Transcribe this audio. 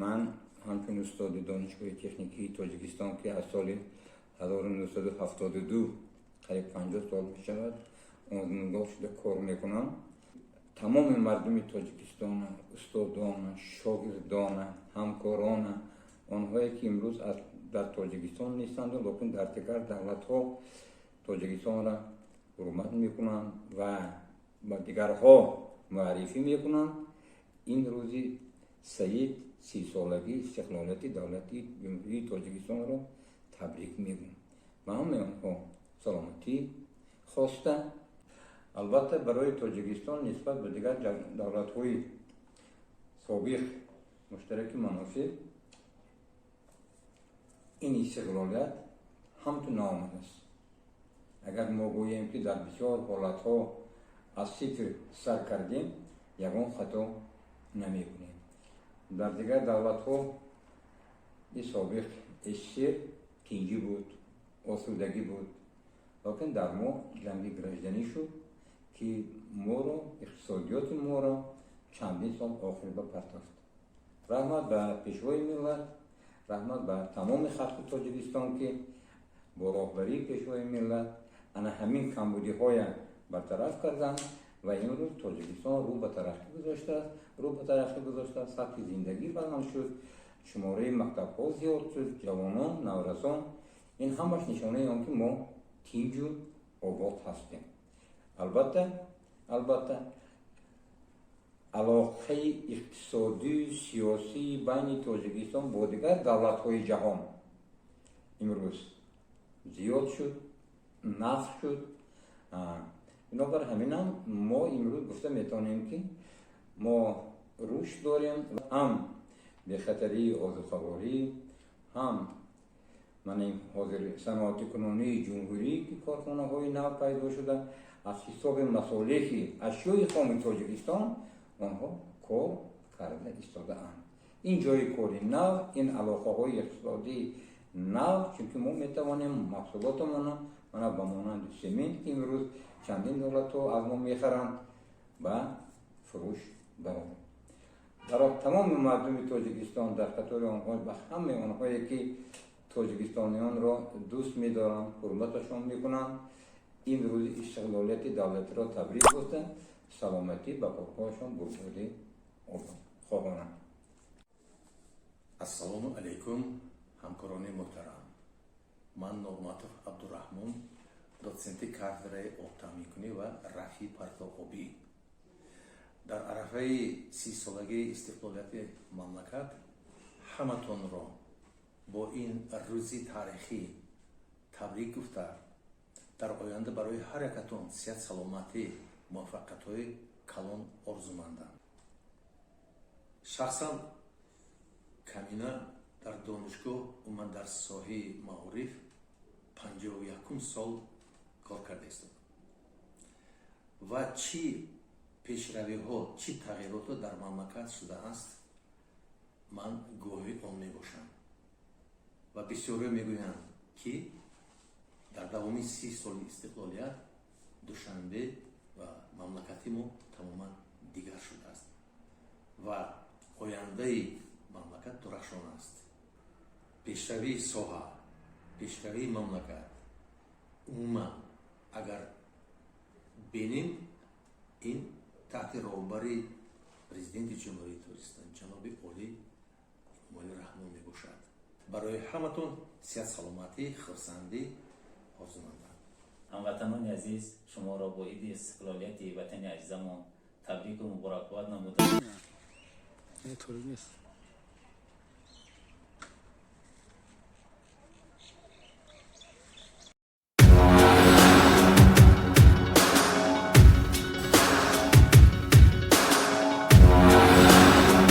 Ман ҳамчун устоди Донишгоҳи техникии Тоҷикистон, ки аз соли 1972, қариб 50 сол мешавад, омӯзгор шуда кор мекунам, тамоми мардуми Тоҷикистона, устодона, шогирдона, ҳамкорона, онҳое ки имрӯз дар Тоҷикистон нестанду лекин дар дигар давлатҳо Тоҷикистонро ҳурмат мекунанд ва ба дигарҳо муаррифӣ мекунанд, ин рӯзи саид, 30-солагии истиқлолияти давлатии Ҷумҳурии Тоҷикистонро табрик мегӯям. Ба ҳамаи онҳо саломатӣ хоста. Албатта, барои Тоҷикистон нисбат ба дигар давлатҳои собиқ муштараки манофеъ ин истиқлолият ҳамту наомадааст. Агар мо гӯем, ки дар бисёр ҳолатҳо аз сифр сар кардем, ягон хато намекунем. Дар дигар давлатҳо и собиқ СССР тинҷӣ буд, осудагӣ буд, лекин дар мо ҷанги гражданӣ шуд, ки моро, иқтисодиёти моро чандин сол охир ба партофт. Раҳмат ба Пешвои миллат, раҳмат ба тамоми халқи Тоҷикистон, ки бо роҳбарии Пешвои миллат ана ҳамин камбудиҳоя бартараф карданд ва имрӯз Тоҷикистон рӯ ба тараққӣ гузоштааст, рӯ ба тараққӣ гузоштааст. Сатҳи зиндагӣ баланд шуд, шумораи мактабҳо зиёд шуд, ҷавонон, наврасон. Ин ҳамаш нишонаи он ки мо тинҷу обод ҳастем. Албатта, алоқаи иқтисодию сиёсии байни Тоҷикистон бо дигар давлатҳои ҷаҳон имрӯз зиёд шуд, нағз шуд. Бинобар ҳаминам мо имрӯз гуфта метавонем, ки мо рушд дорем, ҳам бехатарии озуқаворӣ, ҳам мана ҳозир саноати кунунии ҷумҳурӣ, ки корхонаҳои нав пайдо шуда, аз ҳисоби масолеҳи ашёи хоми Тоҷикистон онҳо кор карда истодаанд. Ин ҷои кори нав, ин алоқаҳои иқтисодии нав, чунки мо метавонем маҳсулотамона, мана ба монанди семент, ки имрӯз чандин давлатҳо аз мо мехаранд, ба фурӯш барорем. Дар тамоми мардуми Тоҷикистон, дар қатори онҳо ба ҳамаи онҳое ки тоҷикистониёнро дӯст медоранд, ҳурматашон мекунанд, ин рӯзи истиқлолияти давлатиро табрик гуфта, саломатӣ, ба корҳояшон бурдборӣ хоҳонам. Ассалому алайкум, ҳамкорони муҳтарам! Ман Норматов Абдураҳмон, дотсенти кафедраи обтаъминкунӣ ва рафъи партовобӣ. Дар арафаи 30-солагии истиқлолияти мамлакат ҳаматонро бо ин рӯзи таърихӣ табрик гуфта, дар оянда барои ҳар якатон сиҳат, саломатӣ, муваффақиятҳои калон орзумандам. Шахсан камина дар донишгоҳ, умуман дар соҳаи маориф 51-ум сол кор карда истодам ва чӣ пешравиҳо, чӣ тағйиротҳо дар мамлакат шудааст, ман гувоҳи он мебошам. Ва бисёриҳо мегӯянд, ки дар давоми 30 соли истиқлолият Душанбе ва мамлакати мо тамоман дигар шудааст ва ояндаи мамлакат дурахшон аст. Пешравии соҳа, пешравии мамлакат умуман агар бинем, ин таҳти роҳбари Президенти Ҷумҳурии Тоҷикистон ҷаноби олӣ Эмомалӣ Раҳмон мебошад. Барои ҳаматон сиҳат, саломатӣ, хурсандӣ орзумандам. Ҳамватанони азиз, шуморо бо иди истиқлолияти ватани азизамон табрику муборакбод намудам. Торик нест.